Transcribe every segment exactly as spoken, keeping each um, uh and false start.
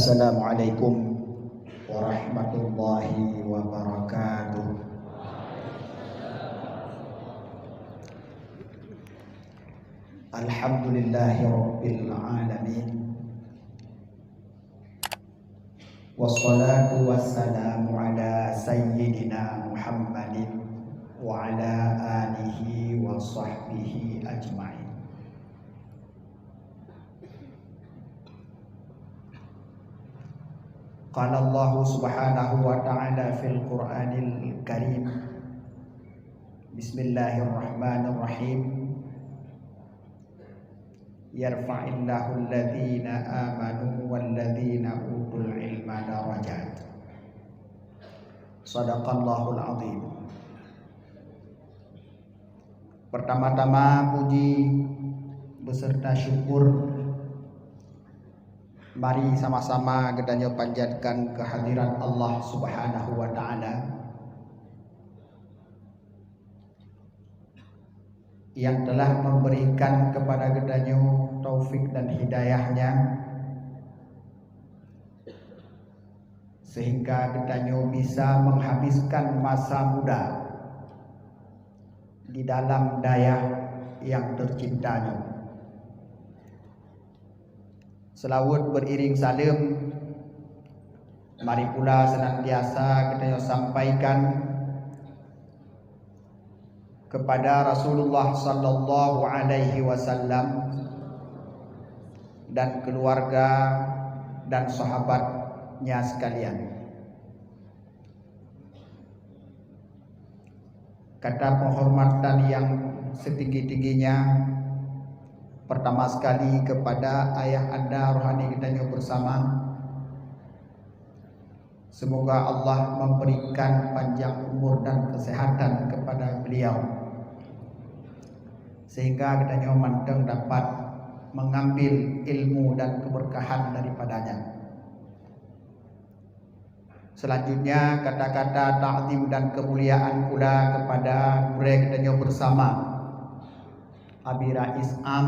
Assalamualaikum warahmatullahi wabarakatuh. Alhamdulillahirabbil alamin. Wassalatu wassalamu ala sayyidina Muhammadin wa ala alihi wa sahbihi ajma'in. Qala Allahu subhanahu wa ta'ala fil Qur'anil Karim. Bismillahirrahmanirrahim. Yarfa'illahu alladhina amanu walladhina utul ilma darajat. Sadaqallahul azim. Pertama-tama puji beserta syukur mari sama-sama geutanyoe panjatkan kehadirat Allah Subhanahu wa Ta'ala yang telah memberikan kepada geutanyoe taufik dan hidayahnya, sehingga geutanyoe bisa menghabiskan masa muda di dalam dayah yang tercinta nyoe. Seulaweuet beriring saleuem mari pula senantiasa geutanyoe sampaikan kepada Rasulullah sallallahu alaihi wasallam dan keluarga dan sahabatnya sekalian. Kata penghormatan yang setinggi-tingginya pertama sekali kepada ayah anda rohani geutanyoe bersama. Semoga Allah memberikan panjang umur dan kesehatan kepada beliau, sehingga geutanyoe mantong dapat mengambil ilmu dan keberkahan daripadanya. Selanjutnya, kata-kata takzim dan kemuliaan pula kepada gurée geutanyoe bersama, Abi Rais Am,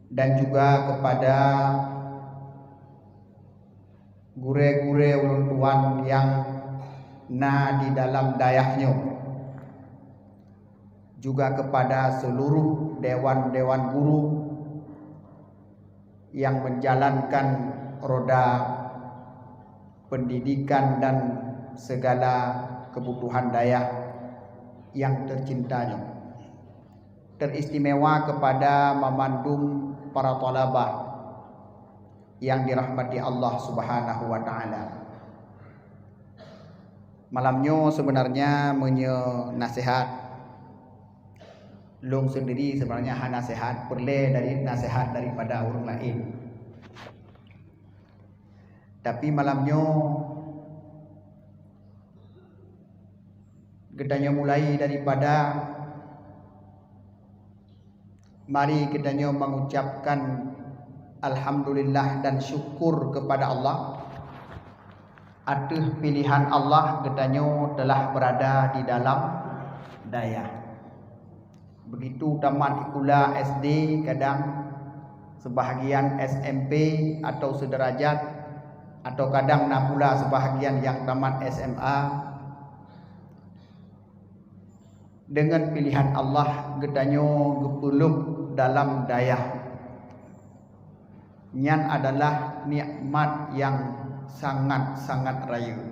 dan juga kepada gurée-gurée ulôn tuan nyang na di dalam dayah nyoe, juga kepada seluruh dewan-dewan guru yang menjalankan roda pendidikan dan segala kebutuhan dayah yang tercinta nyoe. Teristimewa kepada mamandum para thalabah yang dirahmati Allah Subhanahu wa Ta'ala. Malam nyoe sebenarnya meunyoe nasihat, lôn sendiri sebenarnya hana sehat, peureulée dari nasihat daripada ureuëng laén. Tapi malam nyoe geutanyoe mulai daripada mari geutanyoe mengucapkan alhamdulillah dan syukur kepada Allah ateueh pilihan Allah geutanyoe telah berada di dalam dayah. Begitu tamat sikula S D, kadang sebahagian S M P atau seuderajat, atau kadang na pula sebahagian nyang tamat S M A. Deungon pilihan Allah geutanyoe geupeuleueb dalam dayah. Nyan adalah nikmat nyang sangat-sangat rayeuk.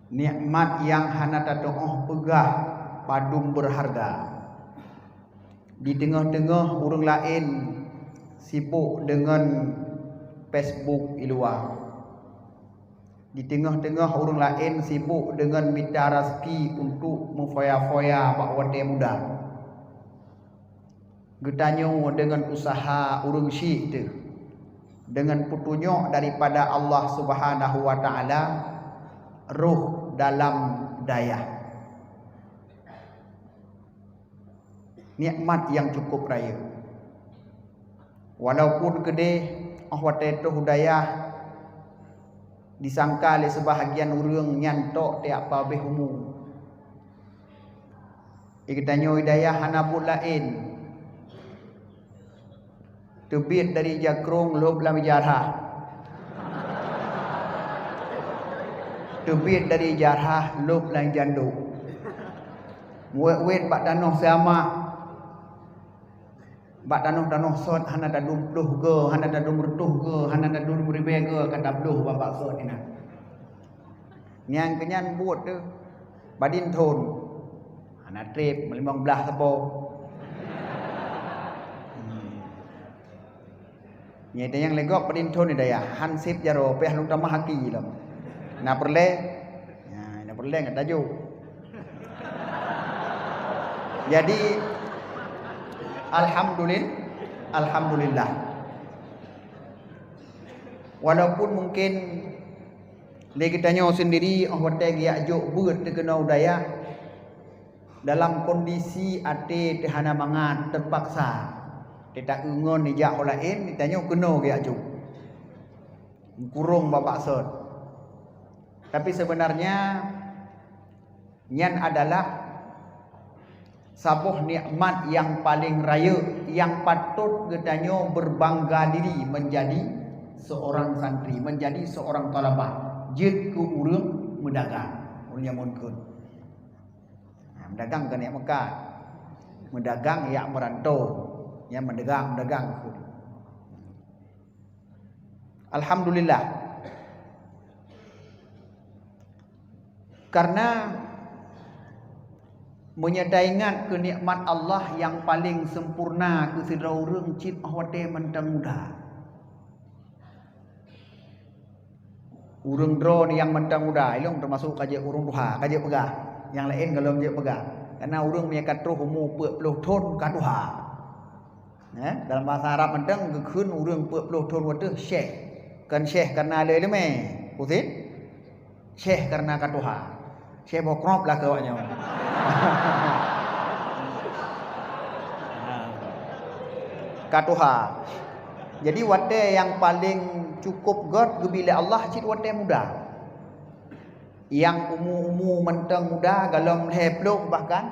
Nikmat nyang hana tatuoh peugah padum beurharga. Di teungoh-teungoh ureuëng laén sibok deungon Facebook i luwa. Di teungoh-teungoh ureuëng laén sibok deungon mita raseuki untuk meufoya-foya bak watée muda. Geutanyoe deungon useuha ureuëng syik teuh, deungon peutunyok daripada Allah Subhanahu wa Ta'ala, roh dalam dayah. Nikmat nyang cukup rayeuk. Walaupun keudeh óh watée toh u dayah disangka lé seubahagian ureuëng nyan tok tiep babeh umu. Di geutanyoe i dayah hana buet laén Teubiet dari jakrong lhôb lam ija rhah. Teubiet dari ija rhah lhôb lam ija ndôk. Wét-wét bak tanoh seuamah. Bak tanoh-tanoh sot hana tadum ploh goe, hana tadum reutôh goe, hana tadum ribée goe ka tabloh bak-bak sot inan. Nyang keunyan buet teuh, padum thon. Hana treb, meulimong blaih saboh. Hmm. Nyan nyang lé gob padum thon di dayah, han sép jaroe, pih lôn tamah aki lom. Na peureulée? Nya, na peureulée ngat tajok. Jadi, alhamdulil-, alhamdulillah. Walaupun mungkin lé geutanyoe sendiri, óh watée geujak jok beuet teuh keunoe u dayah, dalam kondisi até teuh hana mangat, teupaksa, teutak ngon ijak ho laén, geutanyoe keunoe geujak jok. Meukurong bak-bak sot. Tapi sebenarnya, nyan adalah saboh nikmat nyang paleng rayeuk, nyang patôt geutanyoe beubangga diri menjadi seorang santri, menjadi seorang thalabah, jeuet keu ureuëng meudagang. Ureuëng nyang meukeuen. Nah, meudagang kon nyang meukat. Meudagang nyang meuranto, nyang meudagang, meudagang keu. Alhamdulillah. Karena meunyoe taingat keu nikmat Allah nyang paleng sempurna keu sidroe ureuëng cit óh watée mantong muda. Ureuëng droe nyang mantong muda, ilong teumasok ka jeuet ureuëng tuha, ka jeuet peugah. Nyang laén gohlom jeuet peugah. Karena ureuëng meunyoe ka troh umu peuet ploh thon ka tuha. Eh, dalam bahasa Arab mantong geukheun ureuëng peuet ploh thon wateuh syekh. Kon syekh karena le ileumé, putin? Syekh karena ka tuha. Syekh boh krop lah keu awaknyoe. Ka tuha. Jadi watée nyang paleng cukup gét geubi lé Allah cit watée muda. Nyang umu-umu mantong muda, gohlom lhée ploh bahkan,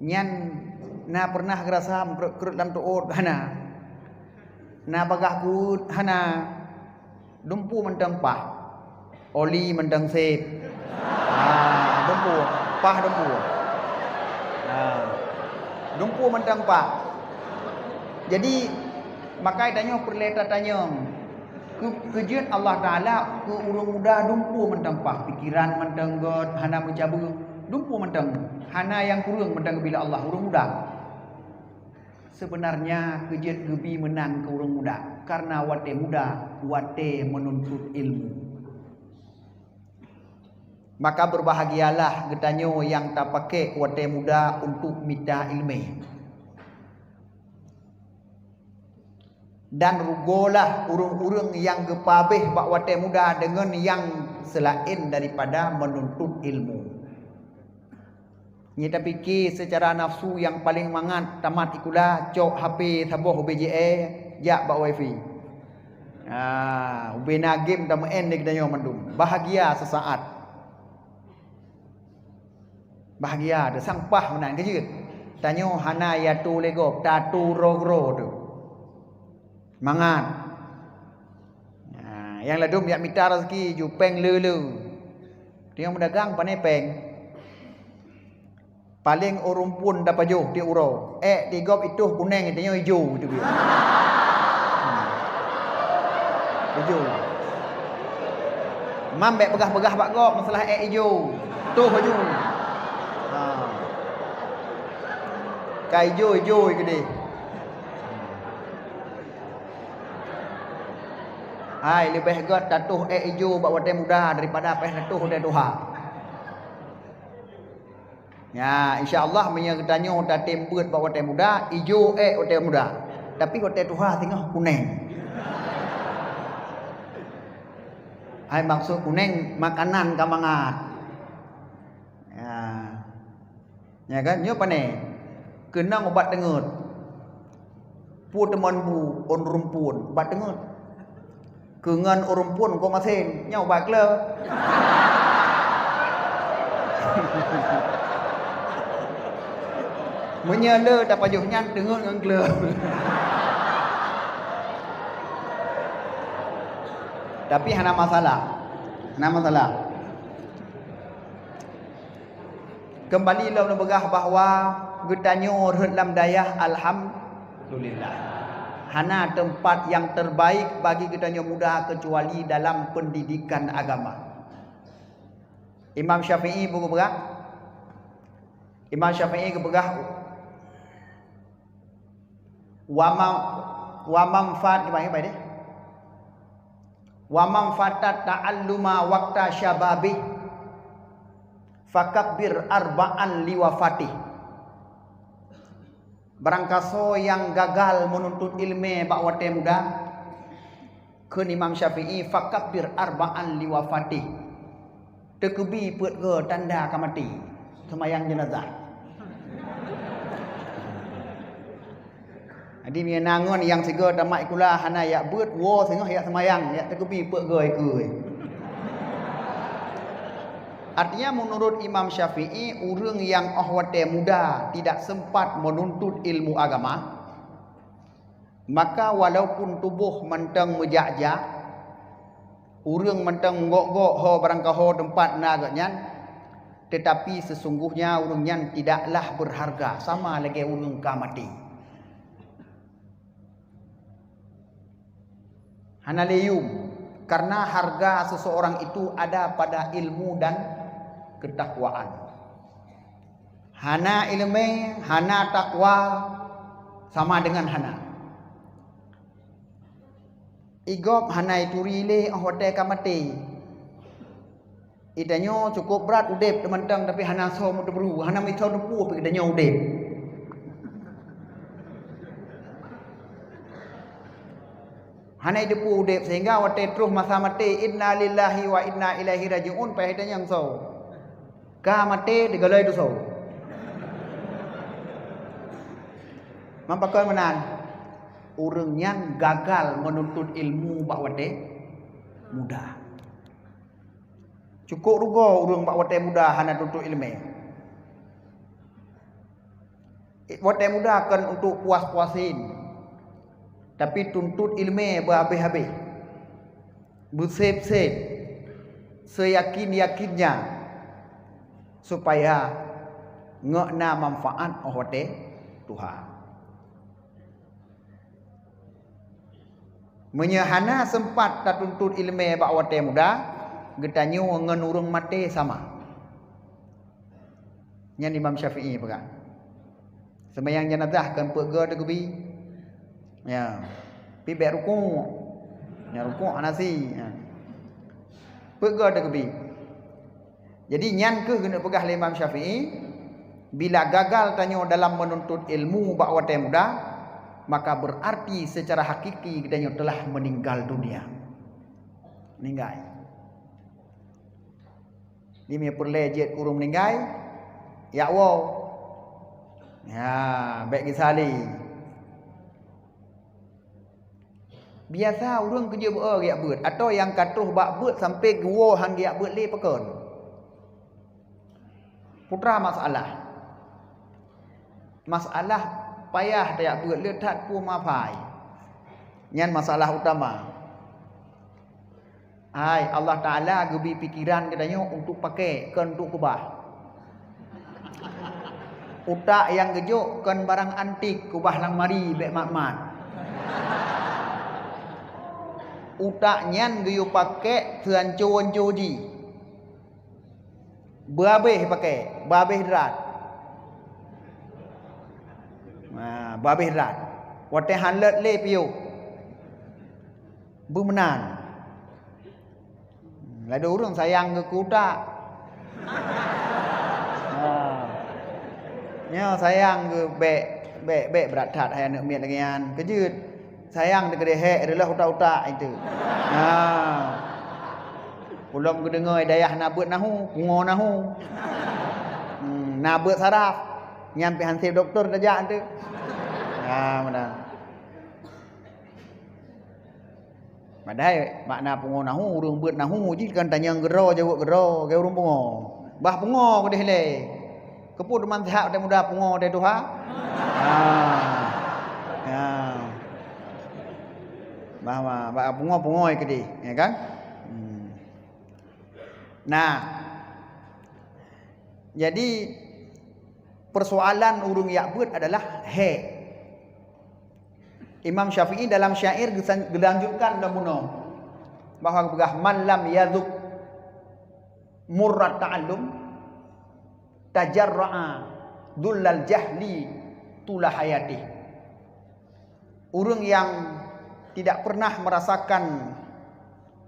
nyan na pernah geurasa meukrot-krot lam tuôt? Hana. Na bagah kuweuet? Hana. Dumpeue mantong paih. Oli mantong sép. Ah, dumpeue. Paih dumpeue. Ah. Dumpeue mantong paih. Jadi, makai tanyoe peureulée tatanyong. Keu-, keujeuet Allah Taala keu ureuëng muda dumpeue mantong paih, pikeran mantong gét, hana meucabeueng, dumpeue mantong, hana nyang kureueng mantong geubila Allah ureuëng muda. Sebenarnya keujeuet geubi meunan keu ureuëng muda, karena watée muda, watée meununtut ilmu. Maka beurbahagialah geutanyoe nyang tapaké watée muda untuk mita ileumé. Dan rugolah ureuëng-ureuëng nyang geupabéh bak watée muda deungon nyang seulaén daripada meununtut ilmu. Nyoe tapike seucara nafsu nyang paleng mangat tamat sikula, cok H P saboh ubé J E, jak bak wifi. Ah, ubé na game tameu'en lé geutanyoe mandum. Bahagia sesaat. Bahagia teuh, sang paih meunan keujeuet. Tanyoe hana yatu lé gob, tatu roh-roh teuh. Mangat. Nah, nyang ladum jak mita raseuki ju péng le-le. Tiang meudagang pané péng. Paleng ureuëng phon tapajoh tiep uroe. Ék tigop itoh kuneng, tanyoe ijo teuh. Hmm. Ijo. Mam bék peugah-peugah bak gob masalah ék ijo. Toh aju. Ha. Ka ijo-ijo keudeh. Hai, leubeh gét tatoh ék ijo bak watée muda daripada péh tatoh watée tuha. Ya, insya Allah meunyoe geutanyoe tatem beuet bak watée muda, ijo ék watée muda. Tapi watée tuha singoh kuneng. Hai, maksud kuneng makanan ka mangat. Ya. Ya kan? Nyoe pane? Keunong ubat teungeut. Peue teumon bu ôn rumpun, ubat teungeut. Keungon ureuëng phon kok masen, nyoe ubat kleu. Meunyoe le tapajoh nyan teungeut ngon kleu. Tapi hana masalah. Hana masalah. Keumbali lom neupeugah bahwa geutanyoe rhot lam dayah, alhamdulillah. Hana teumpat nyang terbaik bagi geutanyoe muda keucuali dalam peundidikan agama. Imam Syafi'i geupeugah, Imam Syafi'i geupeugah, "Wa ma-, wa man fat," gimana, gimana dia? "Wa man fatat ta'alluma waqta syababih, fakabbir arba'an liwafatih." Barangkasoe nyang gagal meununtut ileumèe bak watèe muda, kheun Imam Syafi'i, "Fakabbir arba'an liwafatih." Teukeubi peuet goe tanda ka maté, seumayang jeunazah. Jadi, meunyoe na ngon nyang sigoe tamat sikula hana jak beuet, woe singoh jak seumayang, jak teukeubi peuet goe keue. Artinya, menurut Imam Syafi'i, ureuëng nyang óh watèe muda tidak sempat menuntut ilmu agama, maka walaupun tuboh mantong meujak-jak, ureuëng mantong meugok-gok ho barangkaho teumpat na gobnyan, tetapi sesungguhnya ureuëng nyan tidaklah berharga, sama lagèe ureuëng ka maté. Hana lé yum, karena harga seseorang itu ada pada ilmu dan ketakwaan. Hana ileumèe, hana takwa, sama dengan hana. Igob hana ituri lé óh watèe ka maté. Geutanyoe cukôp brat udép teumantong, tapi hana soe meuteubru, hana meusoe teupeu pih geutanyoe udép. Hana teupeu udép, sehingga watèe troh masa maté, "Inna lillahi wa inna ilaihi raji'un," payah geutanyoe soe. Ka maté digalai dusoe. Man pakon meunan, ureuëng nyan gagal meununtut ilmu bak watèe muda. Cukôp rugoe ureuëng bak watèe muda hana tuntut ileumèe. Watèe muda kon untuk puas-puasin, tapi tuntut ileumèe beuhabéh-habéh, beusép-sép, seuyakin-yakinnya, supaya ngok na manfaat óh watèe tuha. Meunyoe hana seumpat tatuntut ileumèe bak watèe muda, geutanyoe ngon ureuëng maté sama. Nyan Imam Syafi'i peugah. Seumayang jeunazah kon peuet goe teukeubi. Ya. Pi bèk rukuk. Ya, rukuk hana si. Ya. Peuet goe teukeubi. Jadi, nyan kheueh geuneuk peugah lé Imam Syafi'i, bila gagal tanyoe dalam meununtut ilmu bak watèe muda, maka berarti secara hakiki geutanyoe telah meninggal dunia. Meninggai. Di meunyoe peureulèe jeuet ureuëng meninggai, jak woe. Ya, bèk geusalé. Biasa ureuëng keujeuet beu-o geujak beuet, atawa nyang ka troh bak beuet sampoe geuwoe han geujak beuet lé pakon? Putra masalah. Masalah payah tajak beuet le that peue mafai. Nyan masalah utama. Hai, Allah Taala geubri pikeran geutanyoe untuk pakai, kon untuk keubah. Utak nyang geujok kon barang antik, keubah lam mari bèk mat-mat. Utak nyan geuyue pakai seuanco-anco jih. Beuhabéh pakai, beuhabéh drat. Ha, beuhabéh drat. Watèe han lôt lé piôh. Beumeunan. Ladôm ureuëng sayang geuh keu utak. Ha. Nyoe sayang geuh bèk, bèk, bèk brat that hai aneuk miet lagèe nyan. Keujeuet. Sayang teukeudeh hék reuloh utak-utak itu. Ha. Ulôn geudeungoe dayah na beuet nahu, pungo nahu. Hmm, na beuet saraf. Nyan pih han sép dokto tajak tu. Ha, meunan. Padahai makna pungo nahu, ureuëng beuet nahu jih kan tanyong geudroe, jaweueb geudroe, lagèe ureuëng pungo. Bah pungo keudeh lé. Keupeue teuma sihat watèe muda pungo watèe tuha? Ha. Ha. Bah, bah, bah pungo, pungo keudeh, ya kan? Nah, jadi persoalan ureuëng jak beuet adalah hék. Imam Syafi'i dalam syair geusan-, geulanjutkan lom bunoe bahwa geupeugah, "Man lam yadzuq murrat ta'allum, tajarra'a dzullal jahli tula hayatih." Ureuëng nyang tidak pernah merasakan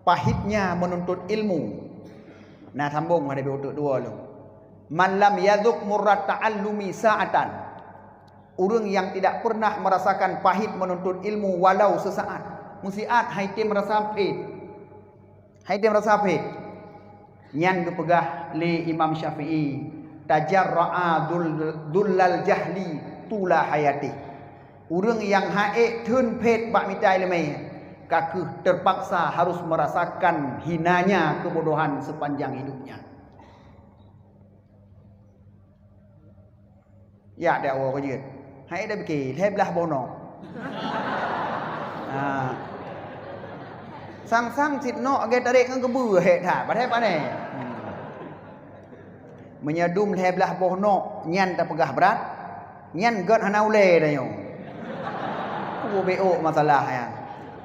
pahitnya menuntut ilmu. Nah, sambong pada utuk dua lom. "Man lam yadzuq murrat ta'allumi sa'atan." Ureuëng nyang tidak pernah merasakan pahit menuntut ilmu walau sesaat. Meusiat hai tem rasa phét. Hai tem rasa phét. Nyan geupeugah lé Imam Syafi'i, "Tajarra'a dzul-, dzullal jahli tula hayatih." Ureuëng nyang han ék theun phét bak mita iéleumé, ka kheueh terpaksa harus merasakan hinanya kebodohan sepanjang hidupnya. Ya, dak woe keu jeuet. Hai dak pike, lhèe blaih boh nok. Ha. Sang-sang cit nok lagèe tarek ngon geubeue hék that, padahai pane. Hmm. Meunyoe dum lhèe blaih boh nok nyan tapeugah brat, nyan gèt hana ulèe tanyoe. Kubu beok masalah nyan.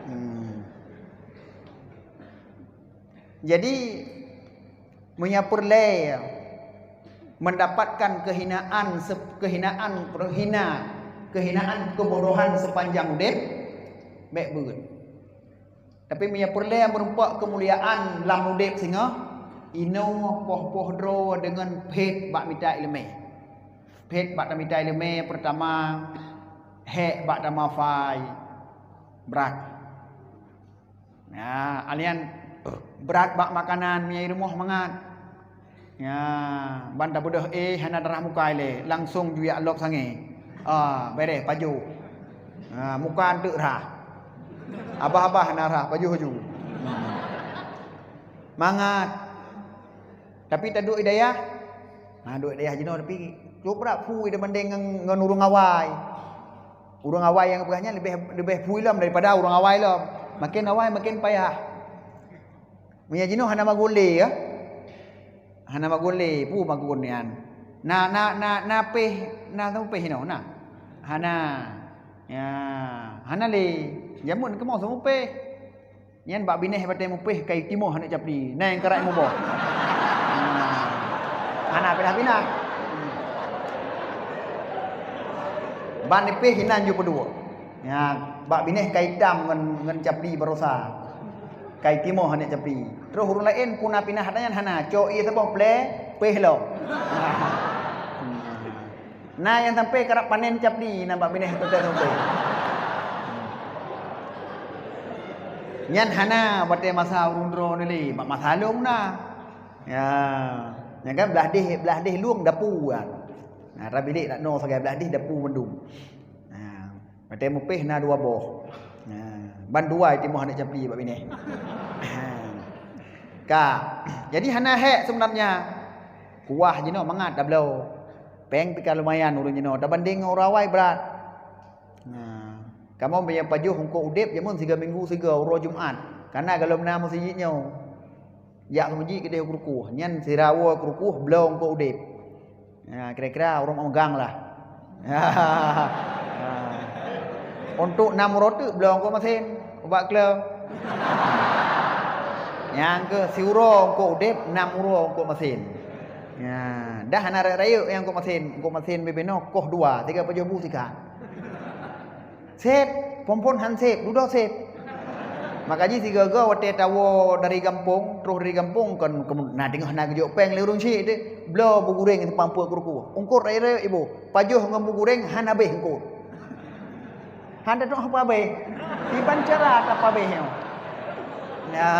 Hmm. Jadi, meunyoe peureulèe mendapatkan kehinaan se-, kehinaan, hina, kehinaan kebodohan sepanjang udép, bèk beuet. Tapi meunyoe peureulèe meureumpok keumuliaan lam udép singoh, inoe poh-poh droe deungon phét bak mita iéleumé. Phét bak tamita iéleumé, peurtama, hék bak tamafai, brat. Ya, alian brat bak makanan, meunyoe i rumoh mangat. Ya, ban tabeudôh éh hana darah muka ilèe, langsong jijak lop sangè. Ah, bèrèh pajoh. Ah, muka eunteuk rhah. Abah-abah hana rhah, pajoh ju. Mangat. Tapi taduek i dayah. Ha, duek i dayah jinoe tapi cok brat phui dibanding ngon, ngon ureueng awai. Ureueng awai nyang peugah nyan leubeh, leubeh phui lom daripada ureueng awai lom. Maken awai maken payah. Meunyoe jinoe hana maguen lé, ya. Hana maguen lé, peue maguen nyan. Na, na, na, na péh, na saboh péh inoe, na. Hana. Ya, hana lé. Jameun keumoe saboh péh. Nyan bak binéh watèe mupéh kai timoh aneuk capli, na nyang karat muboh. Hana pinah-pinah. Ban nipéh inan ju peuduek. Nyan, bak binéh kai itam ngon, ngon capli barosa. Kai timoh aneuk capli. Terus ureueng laén puna pinah nyan hana, cok ie saboh plè, péh lom. Na nyang sampai karab panen capli na bak binéh teuntèe saboh. Nyan hana watèe masa ureueng droeneuh lé, bak masa lôn na. Ya, nyan kan blah deh, blah deh lueng dapu kan. Na, rab bilék dak noe sagai blah deh dapu mandum. Na, watèe mupéh na dua boh. Na, ban dua timoh aneuk capli bak binéh. Ka. Jadi hana hék seubeunarnya. Kuah jinoe mangat tabloe. Péng pih ka lumayan ureueng jinoe tabandeng ngon ureueng awai brat. Nah, kamoe meunyoe pajoh eungkôt udép jameun sigoe minggu sigoe uroe Jumat. Kana gohlom na meuseujid nyoe. Jak keu meuseujid keudeh keu rukoh. Nyan sira woe keu rukoh bloe eungkôt udép. Nah, kira-kira ureueng megang lah. Untuk nam uroe teuk bloe eungkôt masen ubak klo. Nyang keu siuroe eungkôt udép, nam uroe eungkôt masen. Ya, dah hana rayeuk-rayeuk nyang eungkôt masen, eungkôt masen bubena koh dua, tiga pajoh bu sikat. Sép, phon-phon han sép, dudoe sép. Maka jih sigoe-goe watèe tawoe dari gampông, troh dari gampông kon, kon na teungoh na geujok péng lé ureueng syik teuh, bloe bu gureng sipampok keu rukoh. Eungkôt rayeuk-rayeuk iboh, pajoh ngon bu gureng hana abéh eungkôt. Hana tatu'oh pabéh. Kiban cara tapabéh nyoe. Ya.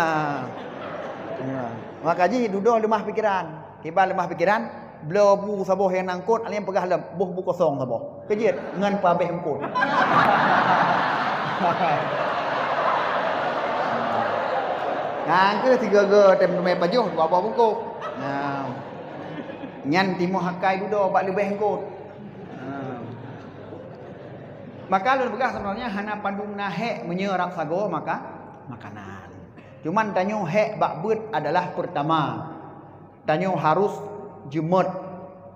Ya. Maka jih dudoe leumah pikeran. Kiban leumah pikeran, bloe bu saboh nyang na eungkôt, alèh peugah lom, boh bu kosong saboh. Keujeuet ngon pabéh eungkôt. Nyan keuh sigoe-goe tem teumé pajoh dua boh bungkôh. Nah. Nyan timoh akai dudoe bak leubeh eungkôt. Nah. Maka lôn peugah sebenarnya hana padum na hék meunyoe rab sagoe maka makanan. Cuman tanyoe hék bak beuet adalah pertama, Tanyoe harus jeumet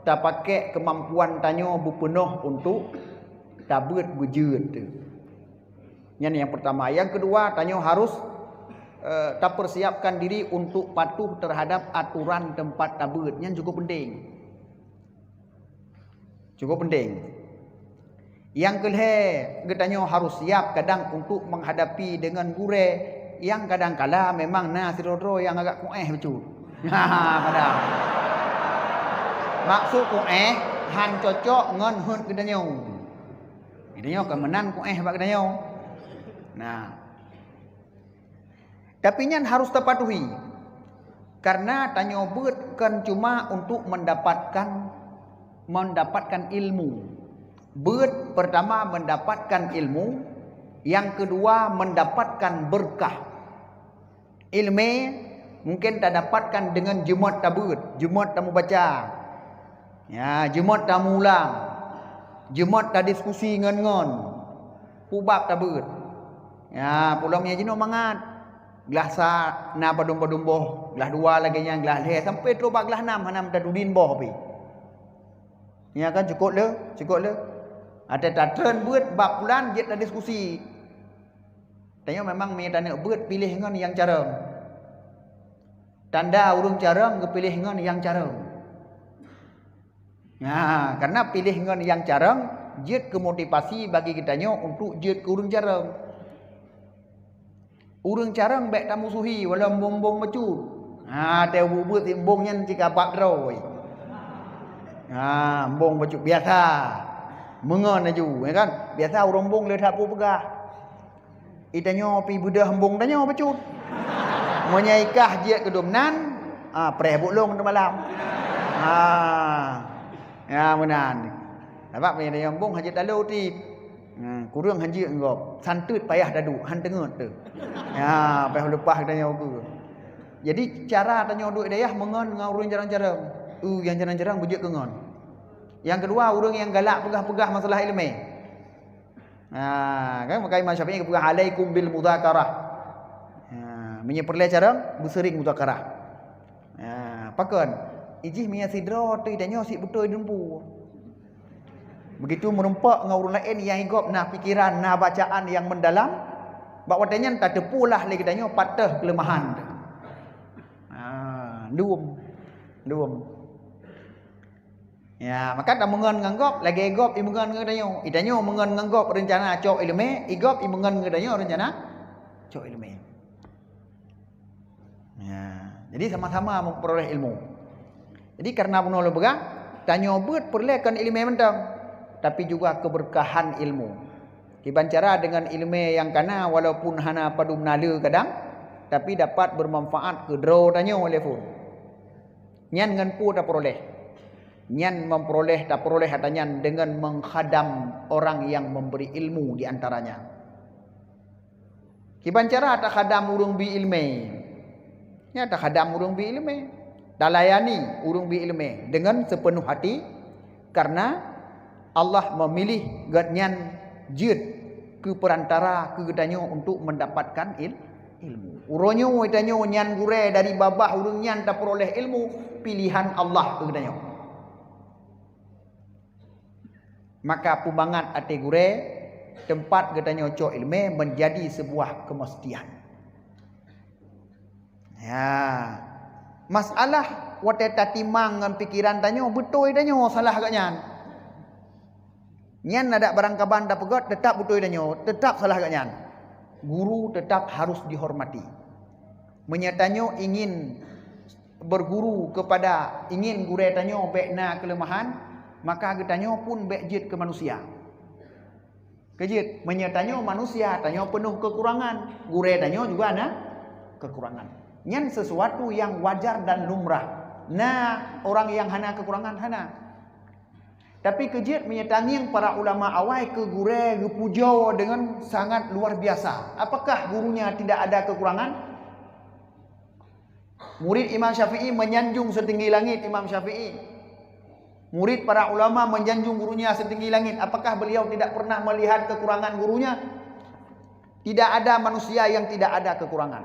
tapakék keumampuan tanyoe beupeunoh untuk tabeuet beujeuet teuh. Nyan nyang peurtama. Nyang keudua, tanyoe harus, eh, tapersiapkan diri untuk patuh terhadap aturan teumpat tabeuet. Nyan cukup penting. Cukup penting. Nyang keulhée, geutanyoe harus siap kadang untuk menghadapi dengan gurée nyang kadang kala memang na sidroe-droe nyang agak kuéh bacut. Kadang. Maksud kuéh, han cocok ngon heuet geutanyoe. Geutanyoe kon meunan kuéh bak geutanyoe. Nah. Tapi nyan harus tapatuhi. Karena tanyoe beuet kon cuma untuk mendapatkan, mendapatkan ilmu. Beuet pertama mendapatkan ilmu, yang kedua mendapatkan berkah. Ilmu mungkin tadapatkan dengan jeumat tabeuet, jeumat tamubaca. Ya, jeumat tamulang, jeumat tadiskusi ngon-ngon. Peue bab tabeuet. Ya, peue lom nyang jinoe mangat. Glah sa na padum-padum boh, glah dua lagée nyan, glah lhée sampai troh bak glah nam hana meutadudin boh pih. Ya kan, cukup le, cukup le. Até tatreun beuet bab pulan jeuet tadiskusi. Tanyoe memang meunyoe taneuk beuet piléh ngon nyang carông. Tanda ureuëng carông geupiléh ngon nyang carông. Nah, karena piléh ngon nyang carông jeuet keu motivasi bagi geutanyoe untuk jeuet keu ureuëng carông. Ureuëng carông bék tamusuhi walau embong-embong bacut. Ha, teuh beuet-beuet embong nyan cit ka bak droe. Ha, embong bacut biasa. Meungon laju, ya kan? Biasa ureuëng embong le that peue peugah. Itanyoe pi beudôh embong tanyoe bacut. Meunyoe ikah jeuet keu dum nan, ah, preh buet lôn teumalam. Ah. Ya meunan. Sabab meunyoe tanyoe embong hana jeuet talo ti. Hmm, kureueng hana jeuet ngon gob. Santeut payah taduek, han teungeut teuh. Ya, payah leupah tanyoe ukeue. Jadi cara tanyoe duek dayah meungon ngon ureuëng jarang-jarang. Uh, nyang jarang-jarang beujeuet keu ngon. Nyang keudua, ureuëng nyang galak peugah-peugah masalah iéleumé. Ha, kan maka Imam Syafi'i geupeugah, "Alaikum bil mudzakarah." Ha, meunyoe peureulée carông, beuseuring mudzakarah. Ha, pakon? Ijih meunyoe sidroe teuh tanyoe sit beutôi dumpu. Begitu meurumpok ngon ureuëng laén nyang igop na pikeran, na bacaan nyang meudalam, bak watée nyan tateupeue lah lé geutanyoe pat teuh keuleumahan teuh. Ha, lom. Lom. Ya, maka tameungon ngon gob, lagée gob imeungon ngon geutanyoe. Itanyoe meungon ngon gob reuncana cok iéleumé, igop imeungon ngon geutanyoe reuncana cok iéleumé. Ya, jadi sama-sama memperoleh ilmu. Jadi karena bunoe lôn peugah, tanyoe beuet peureulée kon iéleumé mantong, tapi juga keberkahan ilmu. Kiban cara deungon iéleumé nyang kana walaupun hana padum na le kadang, tapi dapat bermanfaat keu droe tanyoe lé phon. Nyan ngon peue tapeuroleh? Nyan memperoleh, tapeuroleh ata nyan deungon mengkhadam orang yang memberi ilmu di antaranya. Kiban cara takhadam ureuëng bi iéleumé? Nyan takhadam ureuëng bi iéleumé. Talayani ureuëng bi iéleumé deungon sepenuh hati karena Allah memilih gobnyan jeuet keu peurantara keu geutanyoe untuk mendapatkan il-, ilmu. Uroe nyoe tanyoe nyan gurée dari babah ureuëng nyan tapeuroleh ilmu, pilihan Allah keu geutanyoe. Maka peumangat até gurée, teumpat geutanyoe cok iéleumé menjadi sebuah kemestian. Ya. Masalah watée tatimang ngon pikeran tanyoe, beutôi tanyoe salah gobnyan. Nyan adak barangkaban tapeugét, teutap beutôi tanyoe, teutap salah gobnyan. Guru tetap harus dihormati. Meunyoe tanyoe ingin berguru kepada, ingin gurée tanyoe bék na keuleumahan, maka geutanyoe pun bék jeuet keu manusia. Keujeuet, meunyoe tanyoe manusia, tanyoe peunoh keukurangan, gurée tanyoe juga na keukurangan. Nyan sesuatu nyang wajar dan lumrah. Na orang nyang hana keukurangan? Hana. Tapi keujeuet meunyoe tangieng para ulama awai keu gurée geupujoe deungon sangat luar biasa. Apakah gurunya tidak ada kekurangan? Murid Imam Syafi'i menyanjung setinggi langit Imam Syafi'i. Murid para ulama menyanjung gurunya setinggi langit. Apakah beliau tidak pernah melihat kekurangan gurunya? Tidak ada manusia yang tidak ada kekurangan.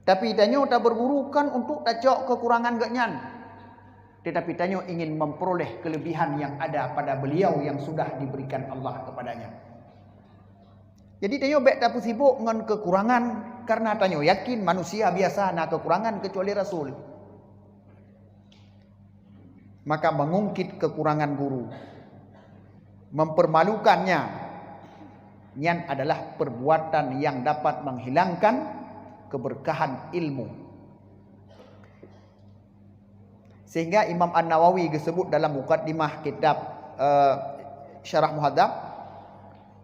Tapi tanyoe tabeurguru kon untuk tacok keukurangan geuhnyan, tetapi tanyoe ingin memperoleh kelebihan yang ada pada beliau yang sudah diberikan Allah kepadanya. Jadi tanyoe bék tapeusibok ngon keukurangan, karena tanyoe yakin manusia biasa na keukurangan kecuali rasul. Maka mengungkit kekurangan guru, mempermalukannya, nyan adalah perbuatan yang dapat menghilangkan keberkahan ilmu. Sehingga Imam An-Nawawi geusebut dalam mukaddimah kitab, eh, Syarah Muhadzab,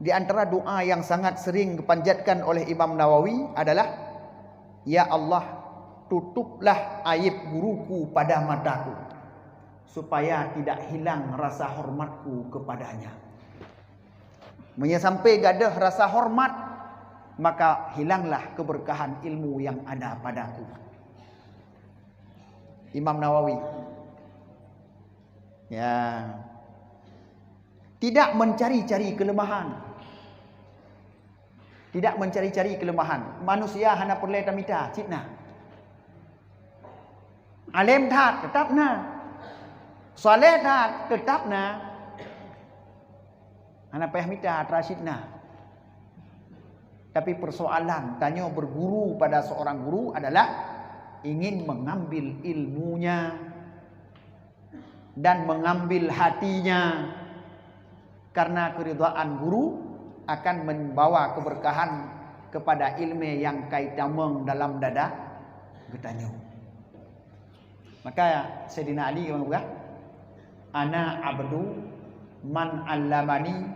di antara doa yang sangat sering dipanjatkan oleh Imam Nawawi adalah, "Ya Allah, tutuplah aib guruku pada mataku, supaya tidak hilang rasa hormatku kepadanya." Meunyoe sampai gadôh rasa hormat, maka hilanglah keberkahan ilmu yang ada padaku. Imam Nawawi. Ya. Tidak mencari-cari kelemahan. Tidak mencari-cari kelemahan. Manusia hana peureulée tamita, cit na. Além that, teutap na. Saleh that, teutap na. Hana payah mita, atra cit na. Tapi persoalan, tanyoe berguru pada seorang guru adalah ingin mengambil ilmunya dan mengambil hatinya. Karena keridhaan guru akan membawa keberkahan kepada ilmu yang ka itamong dalam dada geutanyoe. Maka Saidina Ali geupeugah, "Ana abdu man allamani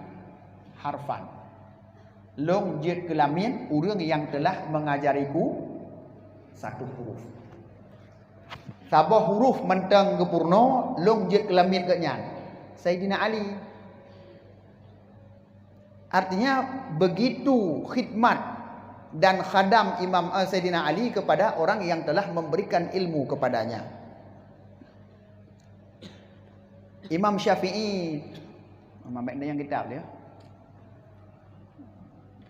harfan." Lôn jeuet keu lamiet ureuëng nyang teulah mengajariku satu huruf. Saboh huruf mantong geupeurunoe, lôn jeuet keu lamiet geuhnyan. Saidina Ali. Artinya, begitu khidmat dan khadam Imam, eh, Saidina Ali kepada orang yang telah memberikan ilmu kepadanya. Imam Syafi'i, Imam Malik yang kitab dia.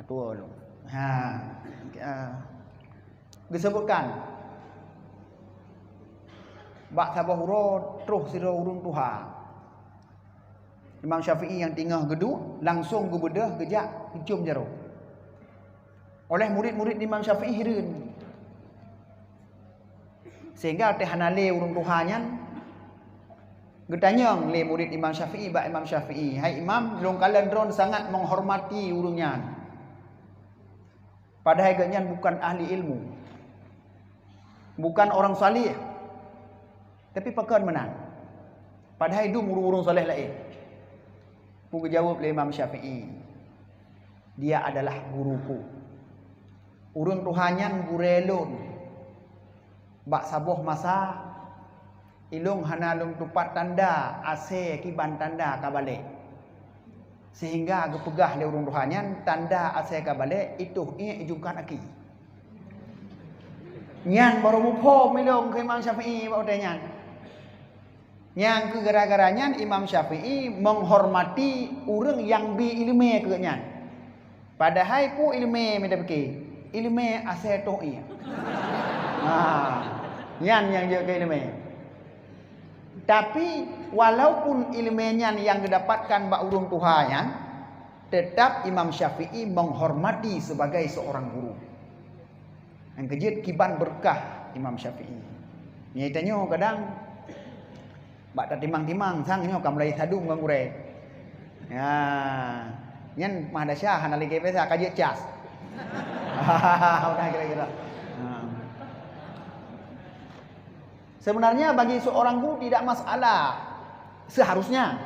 Ketua dulu. Ha. Ah. Disebutkan, bak saboh uroe troh sidroe ureuëng tuha. Imam Syafi'i nyang teungoh geuduek langsong geubeudôh geujak geucium jaroe. Oleh murid-murid Imam Syafi'i hireuen. Sehingga watée hana lé ureuëng tuha nyan, geutanyong lé murid Imam Syafi'i bak Imam Syafi'i, "Hai Imam, lôn kalon droe sangat menghormati ureuëng nyan. Padahai geuhnyan bukan ahli ilmu, bukan orang saleh, tapi pakon meunan. Padahai dum ureuëng-ureuëng saleh laén." Peue geujaweueb lé Imam Syafi'i, "Dia adalah guruku. Ureuëng tuha nyan gurée lôn. Bak saboh masa, ilôn hana lôn tupat tanda asée kiban tanda ka balek. Sehingga geupeugah lé ureuëng tuha nyan, tanda asée ka balek, itoh iék jungkat aki." Nyan barô muphom ilôn keu Imam Syafi'i bak watée nyan. Nyang keu gara-gara nyan Imam Syafi'i menghormati ureuëng nyang bi iéleumé keu nyan. Padahai peue iéleumé mita pike? Iéleumé asée toh ié. Ha, nyan nyang jeuet keu iéleumé. Tapi, walaupun iéleumé nyan nyang geudapatkan bak ureuëng tuha nyan, tetap Imam Syafi'i menghormati sebagai seorang guru. Nyang keujeuet kiban beureukat Imam Syafi'i. Nyan tanyoe kadang bak tatimang-timang sang nyoe ka mulai sadum ngon gurée. Ya, nyan mah desya hana lagée biasa ka jeuet cas. Udah kira-kira. Ha. Sebenarnya bagi seorang guru tidak masalah seharusnya.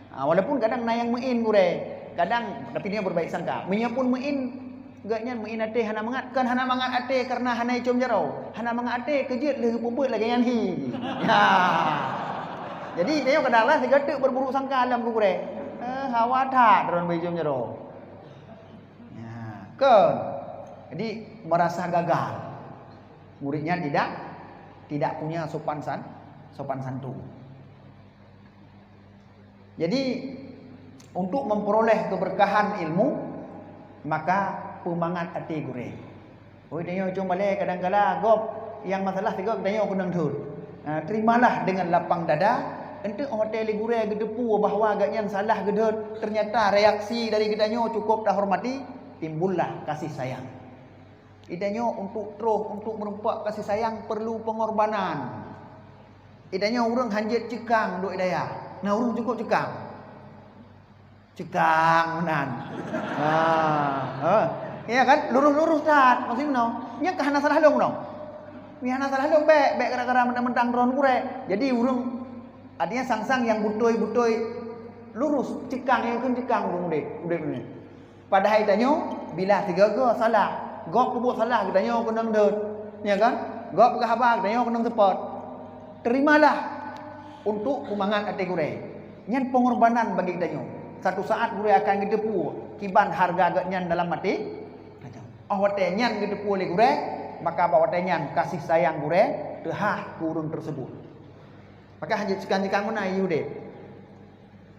Ha, walaupun kadang na nyang meu'en gurée, kadang tapi dia berbaik sangka. Meunyoe pun meu'en, geuhnyan meu'en até hana mangat, kan hana mangat até karena hana icom jaroe. Hana mangat até keujeuet lheueh geupeubeuet lagée nyan hi. Ya. Jadi dia kadang lah sigateuk berburuk sangka lam gurée. Eh, hawa that droe beu icom jaroe. Ya, kan. Jadi merasa gagal. Muridnya tidak tidak punya sopan san sopan santun. Jadi, untuk memperoleh keberkahan ilmu, maka peumangat até gurée. Oi, tanyoe cuma lé kadang-kala gob nyang masalah sigoe tanyoe keunong thot. Ha, terimalah dengan lapang dada. Enteuk watée lé gurée geuteupeue bahwa gobnyan salah geudhot, ternyata reaksi dari geutanyoe cukup tahormati, timbullah kasih sayang. Geutanyoe untuk troh, untuk meureumpok kasih sayang perlu pengorbanan. Geutanyoe ureuëng hanjeuet ceukang duek daya. Nah, ureuëng cukup ceukang. Ceukang meunan. Ha, ha. Ya kan? Lurus-lurus that, maksud meunoe. Nyan ka hana salah lôn meunoe. Nyan hana salah lôn, bék, bék gara-gara mentang-mentang droen gurée. Jadi ureuëng, artinya sang-sang nyang beutôi-beutôi lurus, ceukang, nyang kheun ceukang ureuëng udeb, udeb nyoe. Padahai tanyoe bila sigoe-goe salah, gob peubuet salah geutanyoe keunong dot. Ya kan? Gob peugah haba geutanyoe keunong seupôt. Terimalah untuk peumangat até gurée. Nyan pengorbanan bagi geutanyoe. Satu saat gurée akan geuteupeue kiban harga gobnyan dalam até. Oh watée nyan geuteupeue lé gurée, maka bak watée nyan kasih sayang gurée teuhah keu ureuëng tersebut. Maka hana ceukang-ceukang meunan udeb.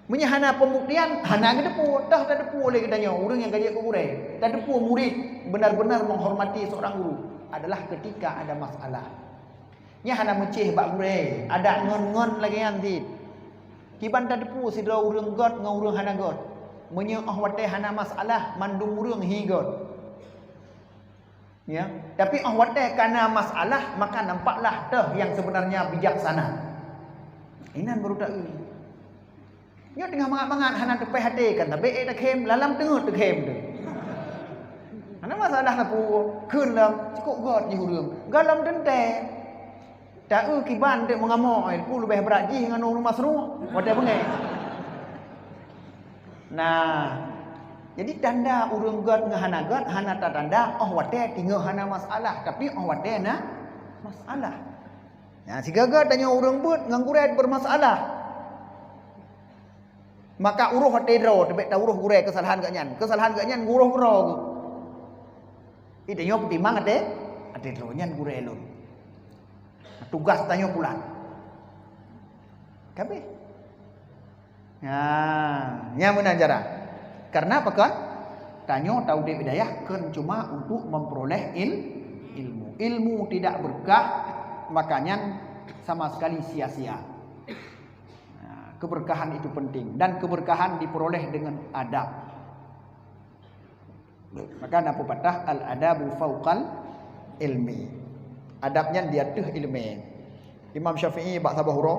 Meunyoe hana pembuktian, hana geuteupeue, toh tateupeue lé geutanyoe ureuëng nyang ka jeuet keu gurée. Tateupeue murid benar-benar menghormati seorang guru adalah ketika ada masalah. Nyan hana meucéh bak gurée, adak ngon-ngon lagée nyan cit. Kiban tateupeue sidroe ureuëng göt ngon ureuëng hana göt. Meunyoe óh watée hana masalah, mandum ureuëng hi göt. Ya, tapi óh watée ka na masalah, maka nampaklah teuh nyang sebenarnya bijaksana. Inan baru taeu. Nyoe teungoh mangat-mangat hana teupéh até kan, tapi ék takhém, lalam teungeut takhém teuh. Hana masalah na peue, kheun lom, cukôp göt jih ureuëng. Gohlom teuntée. Taeu kiban teuk meungamok, eh, peue leubeh brat jih ngon ureuëng masroh, watée beungéh. Nah, jadi tanda ureuëng göt ngon hana göt hana tatanda óh watée teungoh hana masalah, tapi óh watée na masalah. Nah, sigoe-goe tanyoe ureuëng beuet ngon gurée bermasalah. Maka uroh watée droe, teubiet tauroh gurée keusalahan geuh nyan. Keusalahan geuh nyan geuroh keudroe geuh. Ih, tanyoe peutimang até, até droe nyan gurée lôn. Tugaih tanyoe pulan. Ka abéh. Nah, nyan meunan cara. Karena apa kon? Tanyoe taudeb di dayah kon cuma untuk memperoleh il-, ilmu. Ilmu tidak berkah, maka nyan sama sekali sia-sia. Nah, keberkahan itu penting dan keberkahan diperoleh dengan adab. Maka na pepatah, "Al-adabu fauqal ilmi." Adab nyan di ateueh ilmu. Imam Syafi'i bak saboh uroe,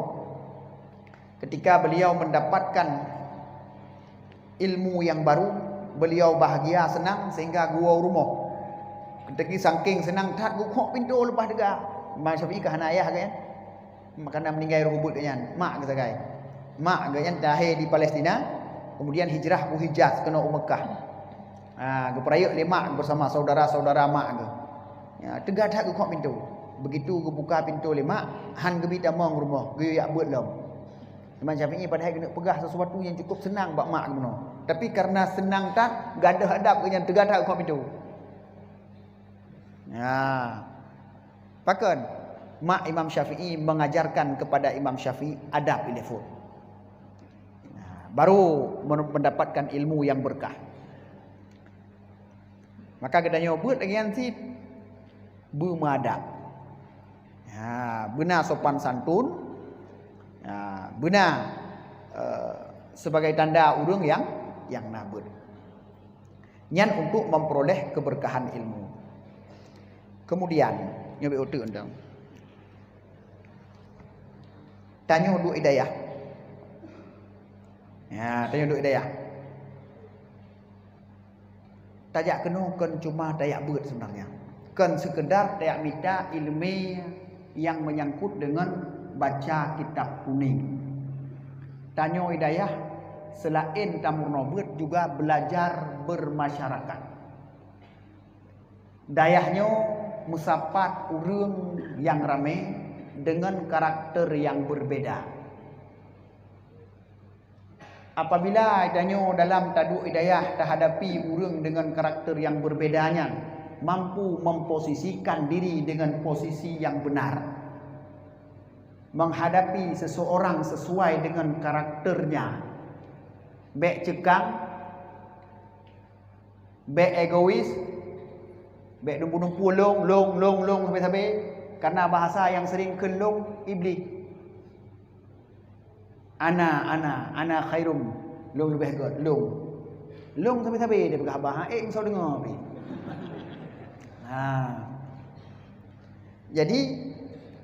ketika beliau mendapatkan ilmu yang baru, beliau bahagia, senang sehingga geuwoe u rumoh. Keutiki saking senang that geukhok pintoe leupah teuga. Imam Syafi'i ka hana ayah kan? Maka na meuninggai roh ubeut geuh nyan, mak geuh sagai. Mak geuh nyan lahé di Palestina, kemudian hijrah u Hijaz keunoe u Meukah. Ha, geupeurayeuk lé mak bersama saudara-saudara mak geuh. Ya, teuga that geukhok pintoe. Begitu geubuka pintoe lé mak, han geubi tamong rumoh, geuyue jak beuet lom. Imam Syafi'i padahai geuneuk peugah sesuatu nyang cukup seunang bak mak geuh bunoe. Tapi karena seunang that, gadôh adab geuh nyan teuga that geukhok pintoe. Ya. Pakon? Mak Imam Syafi'i mengajarkan kepada Imam Syafi'i adab ilée phon. Nah, baru men-, mendapatkan ilmu yang berkah. Maka geutanyoe beuet lagée nyan cit beumeuadab. Ha, beuna sopan santun, ha, beuna, eh, sebagai tanda ureuëng nyang, nyang na beuet. Nyan untuk memperoleh keberkahan ilmu. Kemudian, nyoe bak uteuk undang. Tanyoe duek hidayah. Ya, tanyoe duek hidayah. Tajak keunoe kon cuma tajak beuet sebenarnya. Kon sekedar tajak mita ilmu yang menyangkut dengan baca kitab kuning. Tanyoe hidayah selain tameurunoe beuet juga belajar bermasyarakat. Dayah nyoe meusapat ureuëng nyang ramé dengan karakter nyang berbeda. Apabila tanyoe dalam taduek dayah tahadapi ureuëng dengan karakter nyang berbeda nyan, mampu memposisikan diri dengan posisi nyang benar, menghadapi seseorang sesuai dengan karakternya, bék ceukang, bék egois, Bèk dumpu-dumpu lôn, lôn, lôn, lôn sabe-sabe. Karena bahasa nyang sering kheun lôn, Iblih. Ana, ana, ana khairum. Lôn leubeh gèt, lôn. Lôn sabe-sabe dia peugah haba, ha, eh, meuseu deungö pih. Ha. Jadi,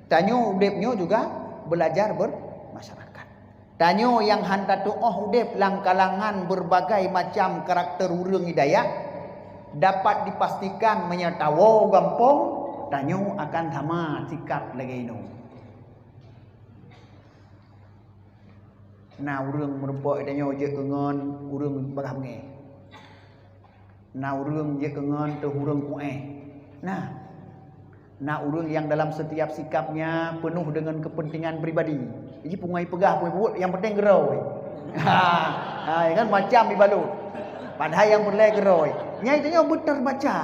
tanyoe udép nyoe juga belajar bermasyarakat. Tanyoe nyang han tatuoh udép lam kalangan berbagai macam karakter ureuëng hidayah, dapat dipastikan meunyoe tawoe gampông, tanyoe akan sama sikap lagèe nyoe. Na ureuëng meurumpok tanyoe jeuet keu ngon ureuëng bagaih beungéh. Na ureuëng jeuet keu ngon teuh ureuëng kuéh. Nah, na ureuëng yang dalam setiap sikapnya penuh dengan kepentingan pribadi. Jadi pungai peugah, pungai buet, yang penting keudroe. Ha, ha, ya kan, macam dibalot. Padahai yang peureulèe keudroe. Nyan tanyoe beuet terbaca.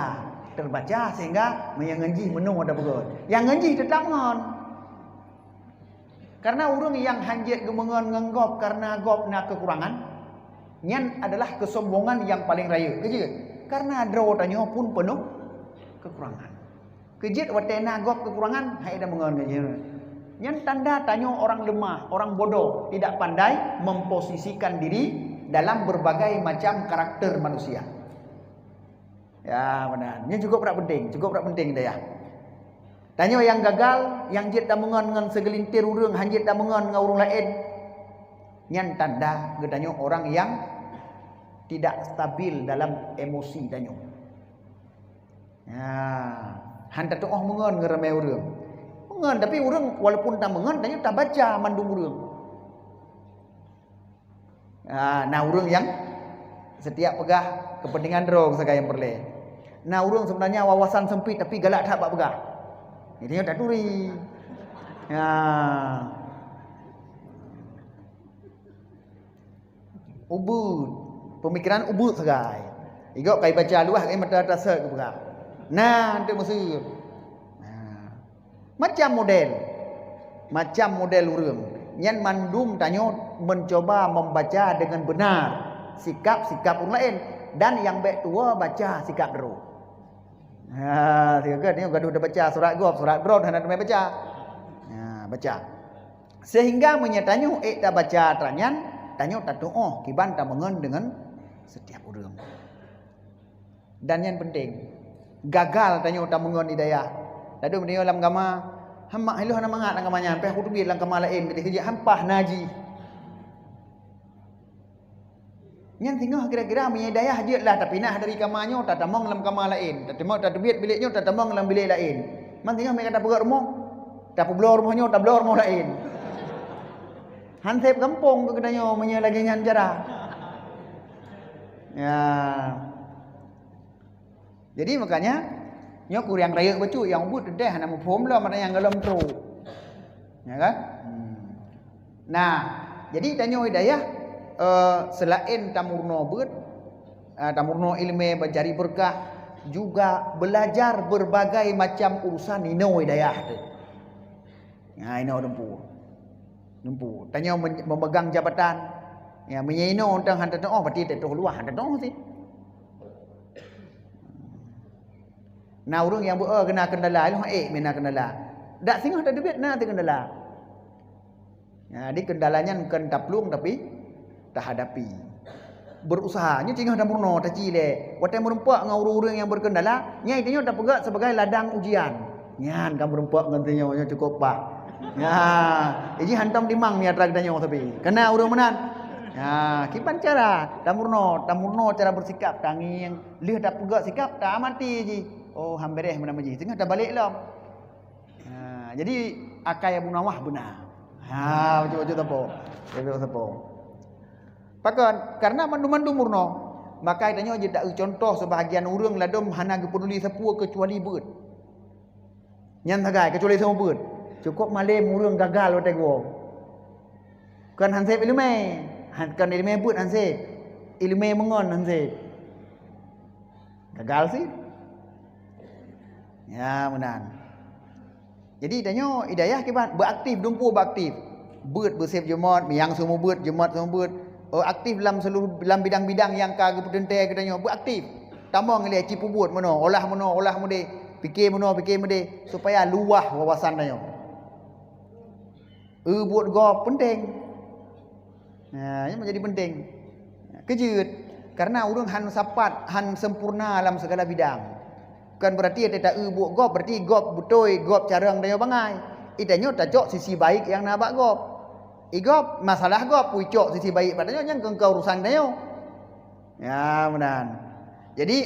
Terbaca sehingga meunyoe ngon jih meunoe ada beugöt. Yang ngon jih tetap ngon. Karena ureuëng nyang han jeuet geumeungon ngon gob karena gob na keukurangan, nyan adalah keusombongan nyang paleng rayeuk. Keujeuet, karena droe tanyoe pun peunoh keukurangan. Keujeuet watèe na gob keukurangan, hai dah meungon ngon jih. Nyan tanda tanyoe orang lemah, orang bodoh, tidak pandai memposisikan diri dalam berbagai macam karakter manusia. Ya, meunan. Nyan cukup brat penting, cukup brat penting, dayah. Tanyoe nyang gagal, nyang jeuet tameungon ngon segelintir ureuëng, han jeuet tameungon ngon ureuëng laén, nyan tanda geutanyoe orang nyang tidak stabil dalam emosi tanyoe. Ya, han tatuoh meungon ngon ramé ureuëng. Meungon, tapi ureuëng walaupun tameungon, tanyoe tabaca mandum ureuëng. Ah, na ureuëng nyang setiap peugah kepentingan droe sagai nyang peureulèe. Na ureuëng sebenarnya wawasan sempit tapi galak that bak peugah. Jadi nyoe taturi. Ya. Ubeuet. Pemikiran ubeuet sagai. Igob kai baca luwah kai mata tasek geupeugah. Nah, untuk meuseu. Nah. Macam model. Macam model ureuëng. Nyan mandum tanyoe mencoba membaca dengan benar sikap-sikap ureuëng laén. Dan nyang bèk tuwoe baca sikap droe. Ha, sigoe nyoe gadoh tabaca surat gob, surat droe hana teumé baca. Ha, baca. Sehingga meunyoe tanyoe ék tabaca atra nyan, tanyoe tatuoh kiban tameungon deungon setiap ureuëng. Dan nyan penting. Gagal tanyoe tameungon hidayah. Ladôm tanyoe lam gama, "Hama, ilôn hana mangat lam gama nyan, payah kuteubiet lam gama laén, keudéh keujeuet hampah na jih." Nyan singoh kira-kira meunyoe hidayah jeuet lah tapinah dari gama nyoe, tatamong lam gama laén, tatamong tateubiet bilék nyoe, tatamong lam bilék laén. Man singoh meuka tapeugöt rumoh, tapeubloe rumoh nyoe, tabloe rumoh laén. Han sép gampông keu geutanyoe meunyoe lagèe nyan cara. Ya. Jadi makanya nyoe kurang rayeuk bacut nyang ubit teuntèe hana muphom lom ada nyang golom trok. Ya kan? Hmm. Nah, jadi tanyoe hidayah, eh, selain tamurno beuet, eh, tamurno ileumèe mencari berkah, juga belajar berbagai macam urusan inoe hidayah teuh. Ya, inoe dumpu. Dumpu. Tanyoe men-, memegang jabatan. Ya, meunyoe inoe teuh han tatuoh, berarti tatuoh luwah han tatuoh sit. Na ureuëng nyang beu-, eh, kena kendala, ilôn ék meunan kendala. Dak singoh tateubiet na teuh kendala. Ya, di kendala nyan kon taplueng tapi tahadapi. Berusaha, nyoe singoh tamurno, taci lé. Watèe meurumpok ngon ureuëng-ureuëng nyang berkendala, nyan tanyoe tapeugöt sebagai ladang ujian. Nyan ka meurumpok ngon tanyoe, nyoe cukup paih. Ya, iji hantom dimang ni atra geutanyoe tapi. Kena ureuëng meunan. Ya, kiban cara, tamurno, tamurno cara bersikap, tangieng, lheueh tapeugöt sikap, taamati jih. Oh, han beureh meunan jih. Singoh tabalek lom. Ha, jadi akai Abu Nuwas beuna. Ha, bacut-bacut sapo. Bacut sapo. Pakon? Karena mandum-mandum murno. Maka tanyoe jeuet taeu contoh sebahagian ureuëng ladôm hana geupeuduli sapeue keucuali beuet. Nyan sagai keucuali saboh beuet. Cukup malém ureuëng gagal watèe geuwoe. Kon han sép ileumèe. Han, kon ileumèe beuet han sép. Ileumèe meungon han sép. Gagal sit. Ya, meunan. Jadi tanyoe hidayah kiban beuaktif, dumpu beuaktif. Beuet beusép Jumat, miyang seumubeuet, Jumat seumubeuet. Oh, aktif lam seluruh, lam bidang-bidang nyang ka geupeuteuntèe keu tanyoe, beuaktif. Tamong ilée cipeubuet meunoe, olah meunoe, olah meudeh, pike meunoe, pike meudeh, supaya luwah wawasan tanyoe. Eu buet gob peunteng. Nah, nyan menjadi penting. Keujeuet, karena ureuëng han sapat, han sempurna lam segala bidang. Bukan berarti ata ta eu buet gob, berarti gob beutôi, gob carông tanyoe bangai. Itanyoe tacok sisi baik nyang na bak gob. I gob, masalah gob, pucok sisi baik bak tanyoe, nyan keu urusan tanyoe. Ya, meunan. Jadi,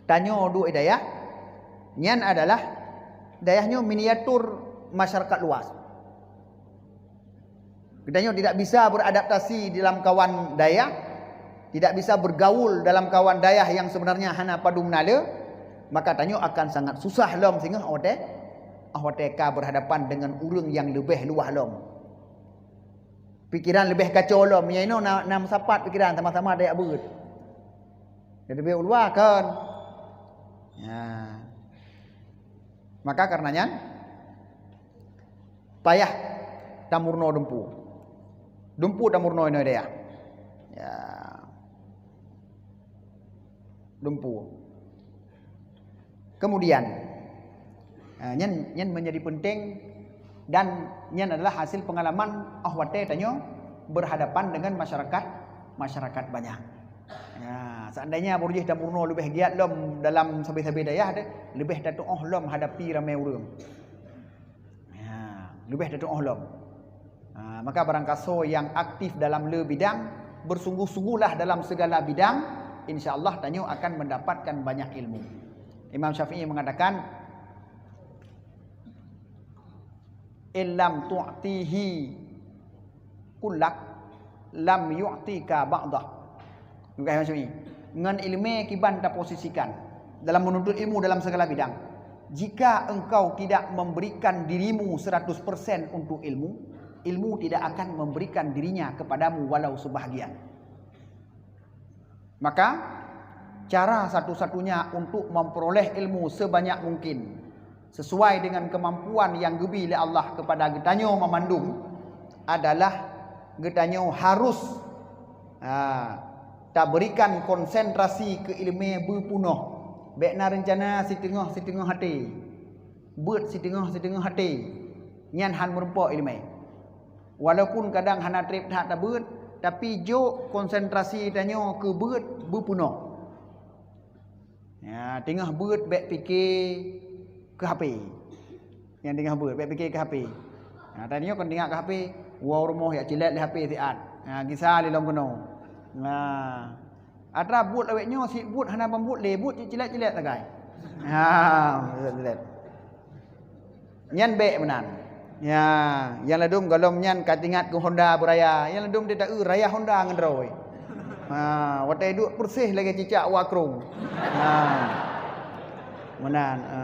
tanyoe duek dayah, nyan adalah dayah nyoe miniatur masyarakat luas. Geutanyoe tidak bisa beradaptasi dalam kawan dayah, tidak bisa bergaul dalam kawan dayah yang sebenarnya hana padum na le, maka tanyoe akan sangat susah lom singoh watée, watée ka berhadapan dengan ureuëng yang leubeh luwah lom. Pikiran leubeh kacau lom, nyang inoe na, na meusapat pikiran sama-sama dayah beuet. Jadi leubeh uluwa kan. Ya. Maka karena nyan, payah tamurno dumpu. Dumpu tamurno inoe dayah. Ya. Dumpu. Kemudian, eh, nyan, nyan menjadi penting dan nyan adalah hasil pengalaman oh watée tanyoe berhadapan dengan masyarakat, masyarakat banyak. Ya, seandainya baru jih tamurno leubeh giat lom dalam sabe-sabe dayah deh, leubeh tatuoh lom hadapi ramé ureuëng. Ya, leubeh tatuoh lom. Ha, maka barangkasoe nyang aktif dalam le bidang, bersungguh-sungguhlah dalam segala bidang, insya Allah tanyoe akan mendapatkan banyak ilmu. Imam Syafi'i mengatakan, "Illam tu'tihi kullak, lam yu'tika ba'dah." Bukan maksud ni. Ngon ileumé kiban taposisikan dalam menuntut ilmu dalam segala bidang. Jika engkau tidak memberikan dirimu seratus persen untuk ilmu, ilmu tidak akan memberikan dirinya kepadamu walau sebahagian. Maka, cara satu-satunya untuk memperoleh ilmu sebanyak mungkin sesuai dengan kemampuan yang geubri lé Allah kepada geutanyoe meumandum adalah geutanyoe harus, ha, taberikan konsentrasi keu ileumé beupeunoh. Bék na reuncana siteungoh-siteungoh até, beuet siteungoh-siteungoh até, nyan han meurumpok ileumé. Walaupun kadang hana treb that tabeuet, tapi jok konsentrasi tanyoe keu beuet beupeunoh. Ya, teungoh beuet bék pike keu H P. Nyang teungoh beuet bék pike keu H P. Ha, tanyoe kon teuingat keu H P, woe rumoh jak cilet lé H P siat. Ha, gisa lé lom keunoe. Nah, atra buet awék nyoe sit buet hana ban buet lé, buet cit cilet-cilet sagai. Ha, cilet-cilet. Nyan bék meunan. Ya, nyang ladum gohlom nyan ka teuingat keu Honda beuraya. Nyang ladum teuta eu raya Honda ngon droe. Ha, watée duek peureséh lagée cicak u akrong. Ha. Meunan, ha.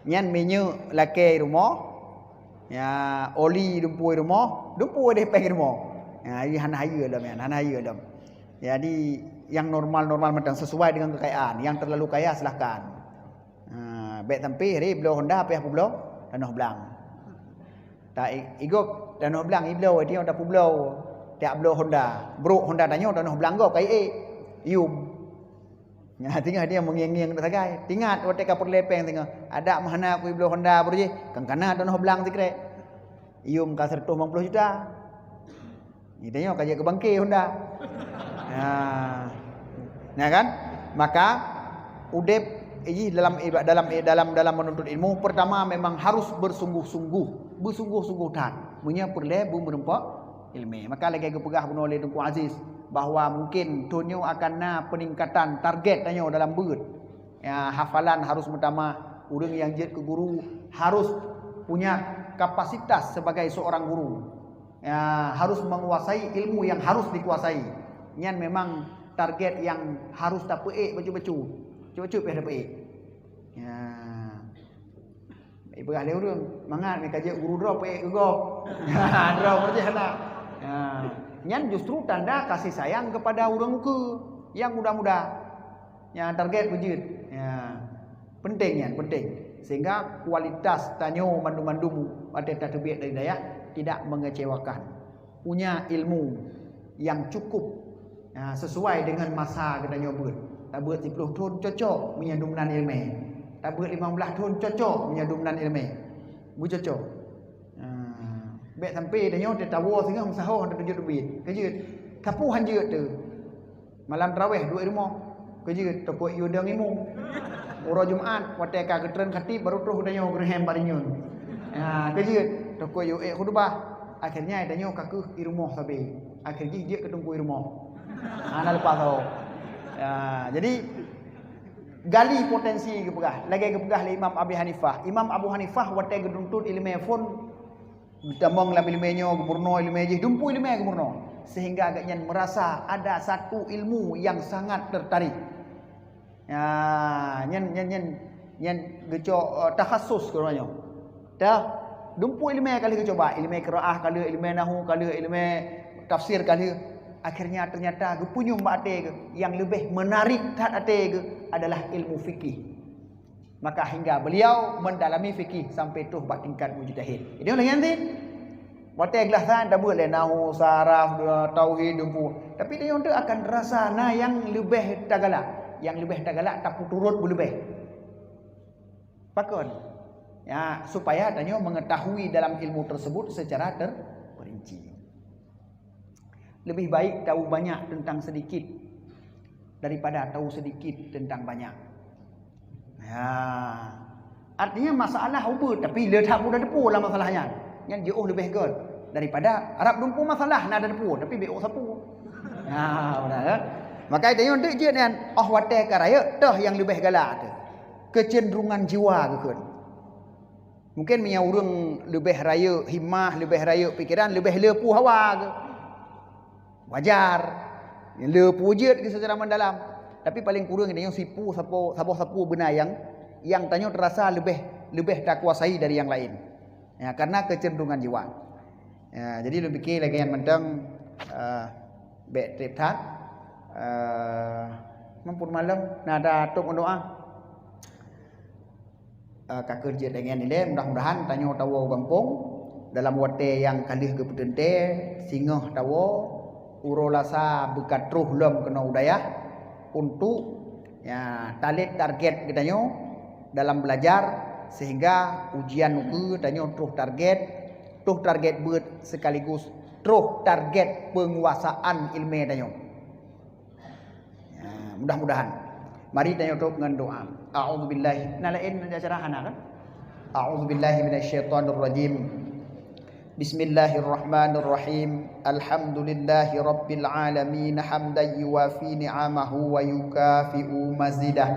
Nyan minyeuk lakée rumoh. Ya, oli dumpeue rumoh, dumpeue deh péng rumoh. Ya, ini hana hayeue lom nyan, hana hayeue lom. Jadi, yang normal-normal mantong sesuai dengan kekayaan. Yang terlalu kaya silahkan. Ha, bék sampai hari bloe Honda payah peubloe tanoh blang. Tak i-, igob tanoh blang ibloe dia dah peubloe. Tiap bloe Honda, brok Honda tanyoe tanoh blang gob kai ék. Yum. Nah, tinggal dia mengieng-ngieng dah sagai. Tingat watée ka peureulée péng singoh. Adak meuhana ku ibloe Honda baru jih, kan kana tanoh blang sikrek. Yum ka seratus lima puluh juta. Ni tanyoe ka jeuet keu bangke Honda. Ha. Nah kan? Maka udeb jih dalam iba-, dalam, dalam, dalam menuntut ilmu, pertama memang harus bersungguh-sungguh, bersungguh-sungguh that. Meunyoe peureulée beumeureumpok ilmu. Maka lagée geupeugah bunoe lé Teungku Aziz bahwa mungkin thon nyoe akan na peningkatan target tanyoe dalam beuet. Ya, hafalan harus meutamah. Ureuëng nyang jeuet keu guru harus punya kapasitas sebagai seorang guru. Ya, harus menguasai ilmu yang harus dikuasai. Nyan memang target yang harus tapeuék bacut-bacut. Bacut-bacut payah tapeuék. Ya. Ipeugah lé ureuëng, mangat meuka jeuet guru droe peuék keu gob. Droe peureujih hana. Ya. Nyan justru tanda kasih sayang kepada ureuëng ukeue nyang muda-muda. Ya, target beujeuet. Ya. Penting nyan, penting. Sehingga kualitas tanyoe mandum-mandum watée tateubiet dari dayah tidak mengecewakan. Punya ilmu yang cukup Ha, sesuai dengan masa geutanyoe beuet. Tabeuet siploh thon cocok meunyoe dumnan ileumèe. Tabeuet limong blaih thon cocok meunyoe dumnan ileumèe. Beucocok. Ha, bèk sampai tanyoe teuh tawoe singoh meusaho hana teujeuet ubit. Keujeuet. Sapeue han jeuet teuh. Malam tarawih duek i rumoh. Keujeuet, takot yue dong imum. Uroe Jumat, watèe ka geutreun khatib, baru troh geutanyoe geureuhem bak rinyun. Ha, keujeuet, takot yue ék khutubah. Akhirnya tanyoe ka keuh i rumoh sabe. Akhir jih jeuet keu teungku i rumoh. Hana leupah saho. Ya, jadi gali potensi geupeugah. Lagèe geupeugah lé Imam Abi Hanifah. Imam Abu Hanifah watèe geutuntut ileumèe phon, geutamong lam ileumèe nyoe, geumeurunoe ileumèe jih, dumpeue ileumèe geumeurunoe. Sehingga gobnyan merasa ada satu ilmu yang sangat tertarik. Ya, nyan, nyan, nyan, nyan geucok, eh, takhasus keu nyoe. Dah, dumpeue ileumèe ka lheueh geucuba, ileumèe qiraah ka lheueh, ileumèe nahwu ka lheueh, ileumèe tafsir ka lheueh. Akhirnya ternyata geupeunyum bak até geuh, yang leubeh menarik that até geuh adalah ilmu fikih. Maka hingga beliau mendalami fikih sampai troh bak tingkat mujtahid. Jadi, lagèe nyan cit, watèe glah san tabeuet lé nahwu, saraf, tauhid, dumpeue. Tapi tanyoe teuh akan rasa na nyang leubeh tagalak. Nyang leubeh tagalak tapeuturot beuleubeh. Pakon? Ya, supaya tanyoe mengetahui dalam ilmu tersebut secara terperinci. Lebih baik tahu banyak tentang sedikit daripada tahu sedikit tentang banyak. Ya. Artinya masalah ubit, tapi le that mudah teupeu lam masalah nyan. Nyan jiôh leubeh göt daripada arab dumpeue masalah na teupeu, tapi bèk ôk sapeue. Ya, beuna, ya. Maka tanyoe deuk jeuet nyan, oh watèe ka rayeuk, toh nyang leubeh galak teuh. Kecenderungan jiwa geukheun. Mungkin meunyoe ureueng leubeh rayeuk himmah, leubeh rayeuk pikeran, leubeh le peue hawa geuh. Wajar. Le peue jeuet geuh secara mendalam. Tapi paling kureueng tanyoe sipeue sapo, saboh sapeue beuna nyang, nyang tanyoe terasa leubeh, leubeh takuasai dari nyang laén. Ya, karena kecenderungan jiwa. Ya, jadi lôn pike lagèe nyan mantong, eh, bèk trép that. Eh, mumpung malem, na ata tôp ngon doa. Eh, ka keuh jeuet lagèe nyan ilèe, mudah-mudahan tanyoe tawoe u gampông dalam watèe nyang ka lheueh geupeuteuntèe, singoh tawoe, uroe Lasa beuka troh lom keunoe u dayah untuk, ya, talét target geutanyoe dalam belajar, sehingga ujian ukeue tanyoe troh target, troh target beuet sekaligus troh target penguasaan ileumèe tanyoe. Ya, mudah-mudahan. Mari tanyoe tôp ngon doa. A'udzubillahi. Na laén acara hana kan? A'udzubillahi minasyaitonirrajim. Bismillahirrahmanirrahim. Alhamdulillahi rabbil alamin, hamdan yuwafi ni'amahu wa yukafi'u mazidah.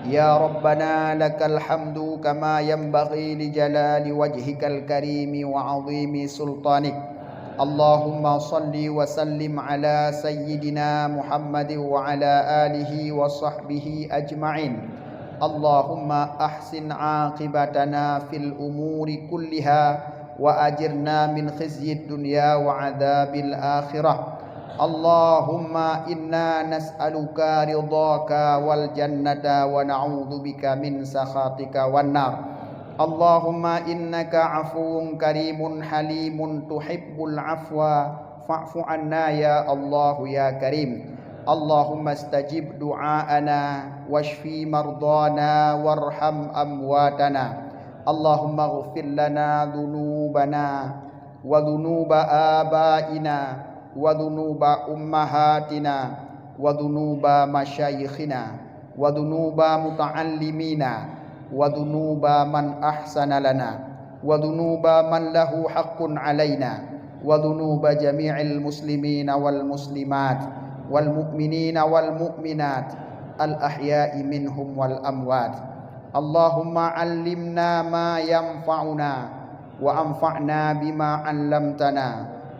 Ya Rabbana, lakal hamdu kama yanbaghi li jalali wajhikal karimi wa 'azimi sultanik. Allahumma salli wa sallim ala sayyidina Muhammadin wa ala alihi wa sahbihi ajma'in. Allahumma ahsin aqibatana fil umuri kulliha wa ajirna min khizyid dunya wa adzabil akhirah. Allahumma inna nas'aluka ridhaka wal jannata wa na'udzubika min sakhatika wan nar. Allahumma innaka afuwun karimun halimun tuhibbul afwa fa'fu anna ya Allahu ya Karim. Allahumma stajib du'aana washfi mardana warham amwatana. Allahumma ighfir lana dzunubana wa dzunuba abaina wa dzunuba ummahatina wa dzunuba masyayikhina wa dzunuba muta'allimina wa dzunuba man ahsana lana wa dzunuba man lahu haqqun alaina wa dzunuba jami'il muslimina wal muslimat wal mu'minina wal mu'minat al ahya'i minhum wal amwat. Allahumma 'allimna ma yanfa'una wa anfa'na bima 'allamtana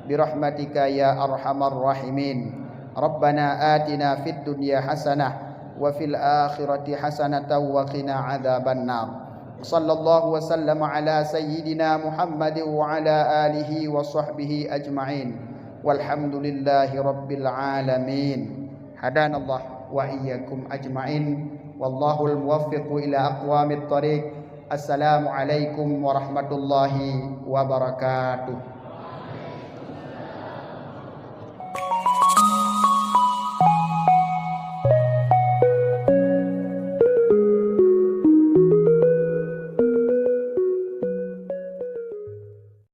birahmatika ya arhamar rahimin. Rabbana atina fid dunya hasanah wa fil akhirati hasanatan wa qina adzaban nar. Sallallahu wa sallama ala sayyidina Muhammadin wa ala alihi wa sahbihi ajma'in. Walhamdulillahi rabbil alamin. Hadanallah wa iyyakum ajma'in. Wallahul muwaffiqu ila aqwamit thariq. Assalamualaikum warahmatullahi wabarakatuh.